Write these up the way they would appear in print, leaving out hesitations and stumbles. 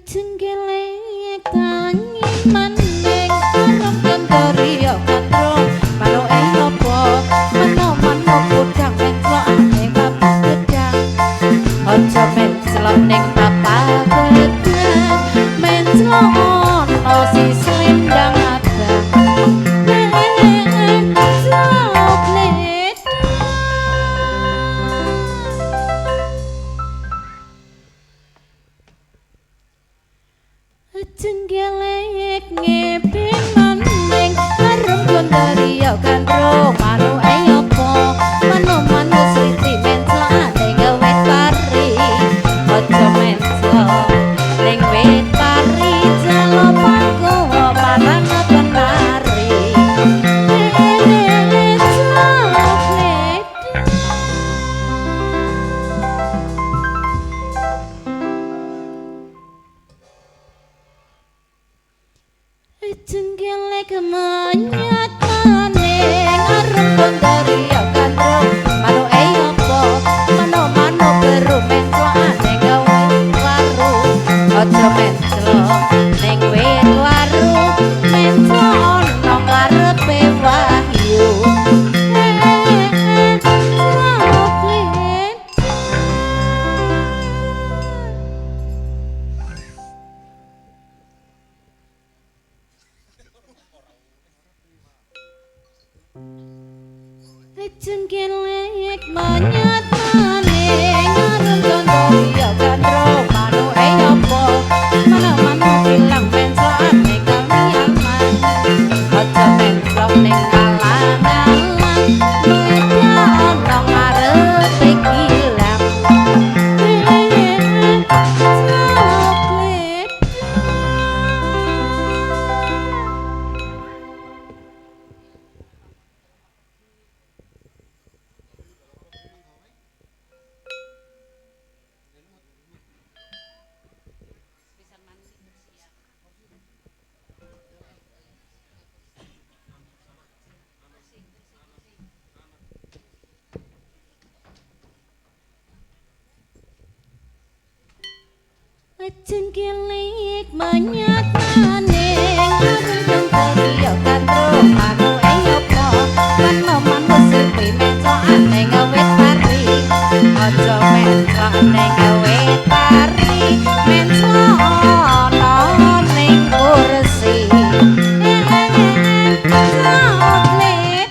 Jenggelek tangi maning arep kendori ya gandrung manuke apa meno-meno kudang menclok ning papak gedang aja menclok ning papak gedang menclok ana si selendang abang menclok ledang Jenggelek ngepin maning arep gondori ya gandrung manuke apa meno-meno sriti menclok ning wit pari aja menclok ning wit pari celopangku marang penari menclok ledang Jenggelek menyat maning arep gondori ya gandrung manuke apa meno-meno beru menclok ning wit waru aja menclok ning wit waru menclok ana ngarepe wahyu menclok ledang Jenggelek menyat maning arep gondori ya gandrung manuke apa meno-meno ilang menclok ning kali aman aja menclok ning alang-alang medha ana ngarepe gilang menclok ledang Jenggelek menyat maning arep gondori ya gandrung manuke apa meno-meno sirpi menclok ning wit pari aja menclok ning wit pari menclok ana ning kursi menclok ledang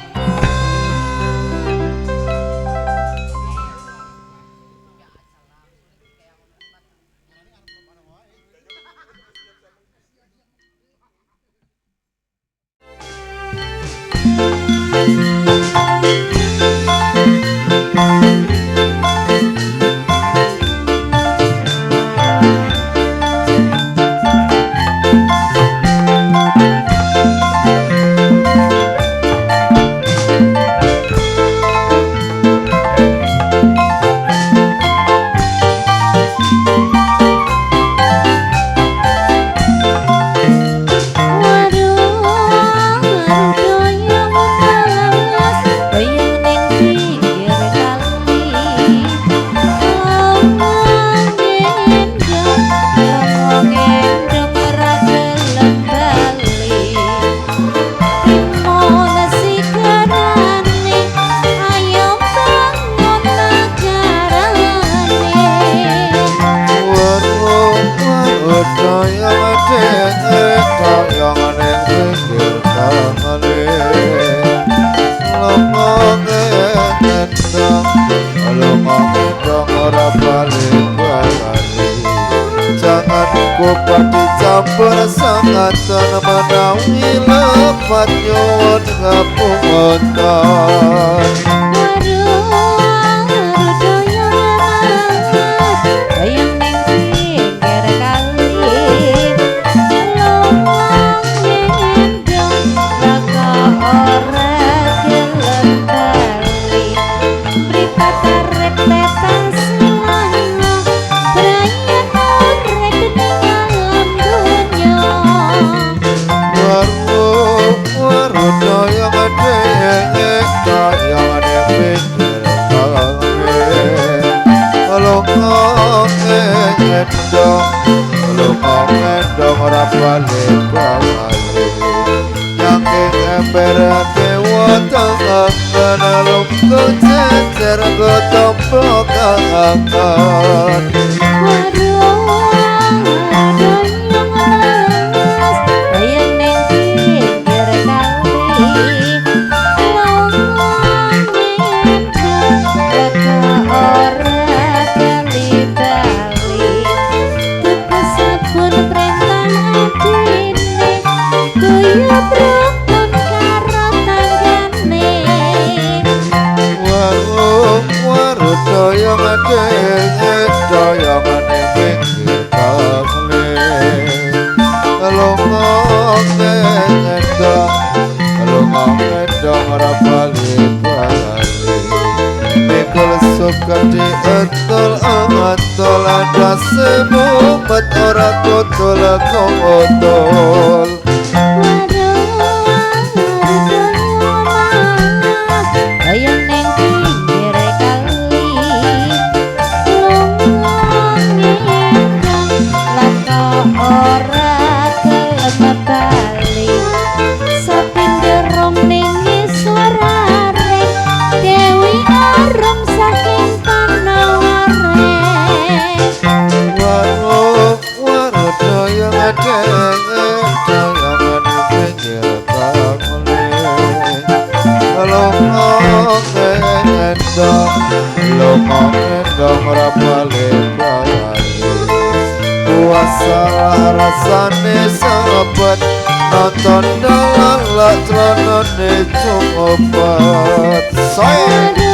Kupat dicampur sangatan menawi lepat nyuwun ngapunten. Lunga Lunga ngendong ora bali bali nyangking ember dewa tengen lungguh jejer nggo tombo kangen. Sukadi etol angatol andase mumet ora kotul kongotol. Salah rasane sepet nonton dalan celanane cumopet. Soe